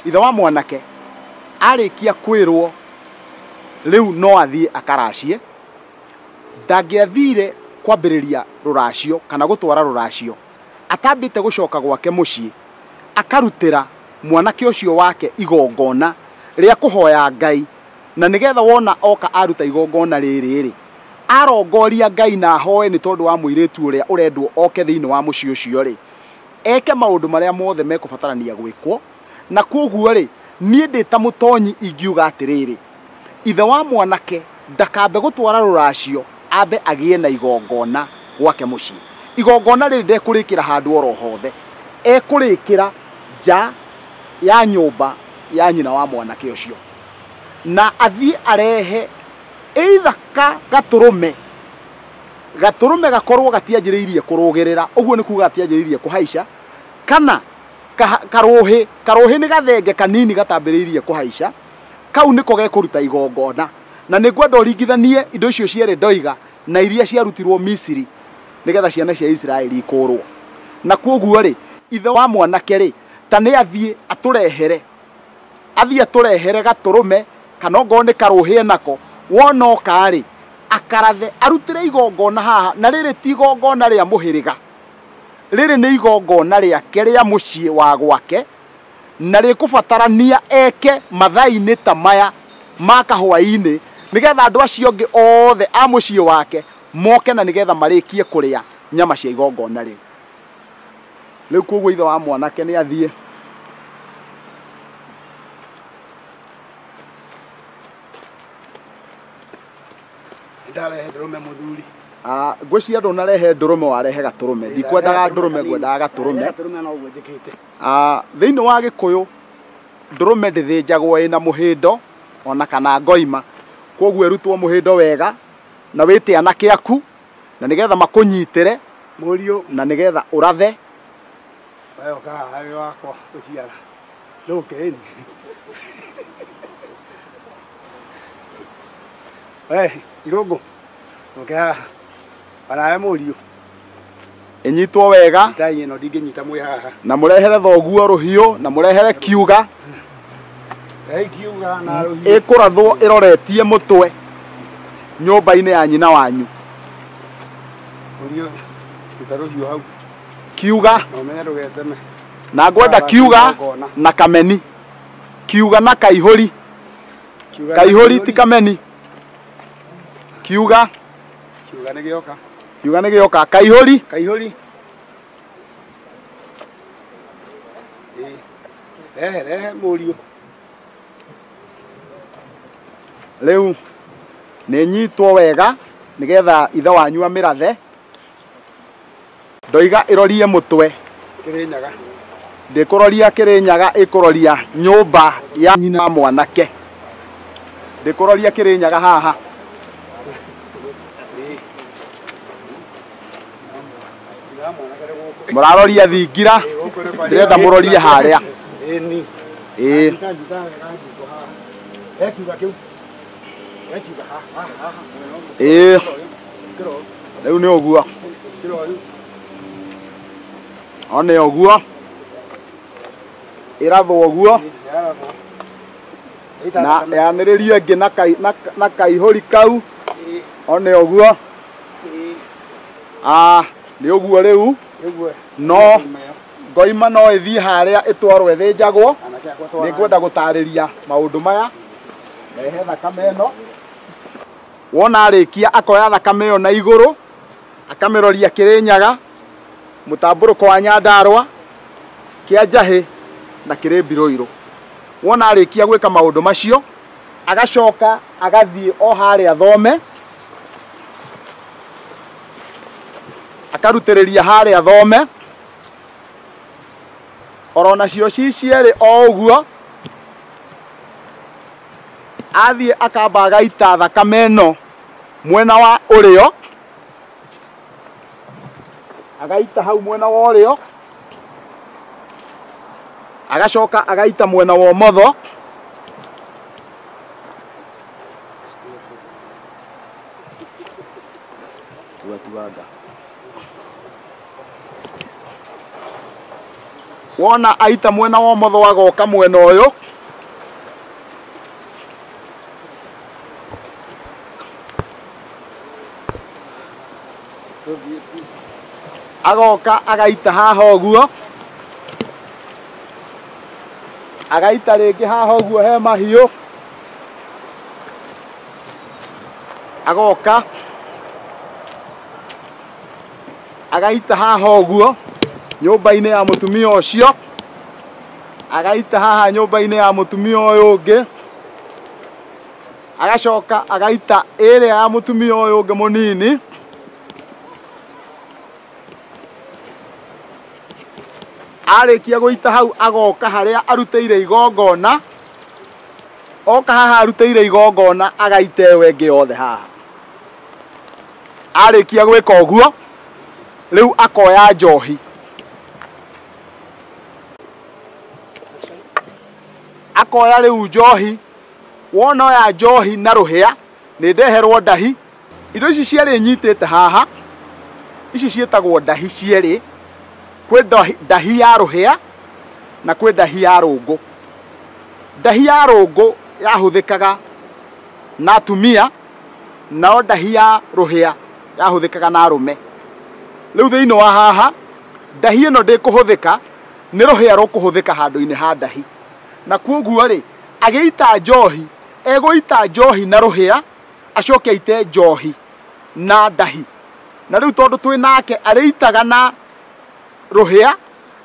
Ithe wa mwanake arĩkia kwĩrwo rĩu no athiĩ akaracie, ndangĩathire kwambĩrĩria rũracio kana gũtwara rũracio atambĩte gũcoka gwake mũciĩ akarutĩra mwanake ũcio wake igongona rĩa kũhoya Ngai, na nĩgetha wona oka aruta igongona rĩrĩ rĩ arongoria Ngai na ahoe nĩ tondũ wa mũirĩtu ũrĩa ũrendwo oke thĩinĩ wa mũciĩ ũcio rĩ, eke maũndũ marĩa mothe mekũbatarania gwĩkwo. Na koguo rĩ niĩ ndĩ ta mũtonyi ingiuga atĩrĩrĩ, ithe wa mwanake ndakambe gũtwara rũracio, ambe agĩe na igongona gwake mũciĩ. Igongona rĩrĩ ndekũrĩkĩra handũ oro hothe, ekũrĩkĩra nja ya nyũmba ya nyina wa mwanake ũcio, na athiĩ arehe either ka gatũrũme, gatũrũme gakorwo gatianjĩrĩirie kũrũgĩrĩra, ũguo nĩ kuga gatianjĩrĩirie kũhaica, kana karuhi, karuhi nĩ gathenge kanini gatambĩrĩirie kũhaica, kau nĩko gekũruta igongona. Na nĩ ngwenda ũringithanie indo icio cierĩ ndoiga na iria ciarutirwo Misiri nĩgetha ciana cia Isiraeli ikũrwo. Na koguo rĩ ithe wa mwanake rĩ ta nĩ athiĩ atũrehere, athiĩ atũrehere gatũrũme kana ongorwo nĩ karũhĩ nako, wona oka rĩ akarathe arutĩre igongona haha. Na rĩrĩ ti igongona rĩa mũhĩrĩga, rĩrĩ nĩ igongona rĩake rĩa mũciĩ wa gwake, na rĩkũbatarania eke mathaa-inĩ ta maya ma kahũa-inĩ nĩgetha andũ acio angĩ othe a mũciĩ wake moke na nĩgetha marĩkie kũrĩa nyama cia igongona rĩu. Rĩu koguo ithe wa mwanake nĩ athiĩ ndarehe ndũrũme mũthuri. Ngwĩciria ndũnarehe ndũrũme, warehe gatũrũme. Ndikwendaga ndũrũme, ngwendaga gatũrũme. Gatũrũme no ũguo njĩkĩte. Thĩinĩ wa Gĩkũyũ ndũrũme ndĩthĩnjagwo ĩna mũhĩndo ona kana ngoima, koguo ĩrutwo mũhĩndo wega na wĩte anake aku na nĩgetha makũnyitĩre Mũriũ. Na nĩgetha ũrathe. We ũka haha wĩ wakwa gũciara. Ndũke ĩni. We Irũngũ. Ũke haha. Onawe mũriũ. Ĩnyitwo wega. Itai ĩno ndingĩnyita mwĩ haha. Na mũrehere thoguo rũhiũ na mũrehere kiuga. Kiuga na rũhiũ. Ĩkũrathwo ĩroretie mũtwe nyũmba-inĩ ya nyina wanyu. Mũriũ, ruta rũhiũ hau. Kiuga. Na ũmenye ndũgeteme. Na ngwenda kiuga na kameni. Kiuga na kaihũri. Kaihũri ti kameni. Kiuga. Kiuga nĩ gĩoka. Kiuga nĩ gĩoka. Kaihũri. Kaihũri. Rehe rehe mũriũ. Rĩu nĩ nyitwo wega nĩgetha ithe wanyu amĩrathe. Ndoiga ĩrorie mũtwe. Kĩrĩnyaga. Ndĩkũroria Kĩrĩnyaga, ĩkũroria nyũmba ya nyina mwanake. Ndĩkũroria Kĩrĩnyaga haha. Mũraroria thingira, ndĩrenda mũrorie harĩa. Ĩĩ. Ĩĩ. Rĩu nĩ ũguo. One ũguo. Ĩrathwo ũguo. Na yanĩrĩrio ĩngĩ na kaihũri kau. One ũguo. Nĩ ũguo rĩu. No ngoima no ĩthiĩ harĩa ĩtwarwo ĩthĩnjagwo. Nĩngwenda gũtarĩria maũndũ maya. Rehe thakame ĩno. Wona arĩkia akoya thakame ĩyo na igũrũ akamĩroria Kĩrĩnyaga, mũtambũrũko wa Nyandarũa, kĩa Njahĩ na kĩrĩ Mbirũirũ. Wona arĩkia gwĩka maũndũ macio agacoka agathiĩ o harĩa thome, akarutĩrĩria harĩa thome oro nacio ci cierĩ o ũguo. Athiĩ akamba agaita thakame ĩno mwena wa ũrĩo, agaita hau mwena wa ũrĩo, agacoka agaita mwena wa ũmotho. Tuanga. Wona aita mwena wa ũmotho agoka mwena ũyũ. Agoka agaita haha ũguo, agaita rĩngĩ haha ũguo he mahiũ, agoka agaita haha ũguo nyũmba-inĩ ya mũtumia ũcio, agaita haha nyũmba-inĩ ya mũtumia ũyũ ũngĩ, agacoka agaita ĩrĩa ya mũtumia ũyũ ũngĩ mũnini. Arĩkia gũita hau agoka harĩa arutĩire igongona, oka haha arutĩire igongona agaita ĩyo ĩngĩ yothe haha. Arĩkia gwĩka ũguo rĩu akoya njohi. Akoya rĩu njohi. Wona oya njohi na rũhĩa nĩ ndeherwo ndahi. Indo ici cierĩ nyitĩte haha, ici ciĩtagwo ndahi cierĩ. Kwĩ ndahi ya rũhĩa na kwĩ ndahi ya rũngũ. Ndahi ya rũngũ yahũthĩkaga na atumia, nao ndahi ya rũhĩa yahũthĩkaga na arũme. Rĩu thĩinĩ wa haha ndahi ĩno ndĩkũhũthĩka, nĩ rũhĩa rũkũhũthĩka handũ-inĩ ha ndahi. Na kuoguo rĩ, agĩita njohi, egũita njohi na rũhĩa, acoke aite njohi na ndahi. Na rĩu tondũ twĩ nake arĩitaga na rũhĩa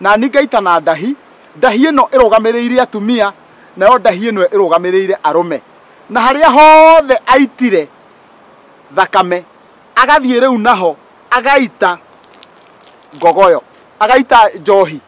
na niĩ ngaita na ndahi. Ndahi ĩno ĩrũgamĩrĩire atumia, nayo ndahi ĩno ĩrũgamĩrĩire arũme. Na harĩa hothe aitire thakame agathiĩ rĩu naho agaita ngogoyo, agaita njohi.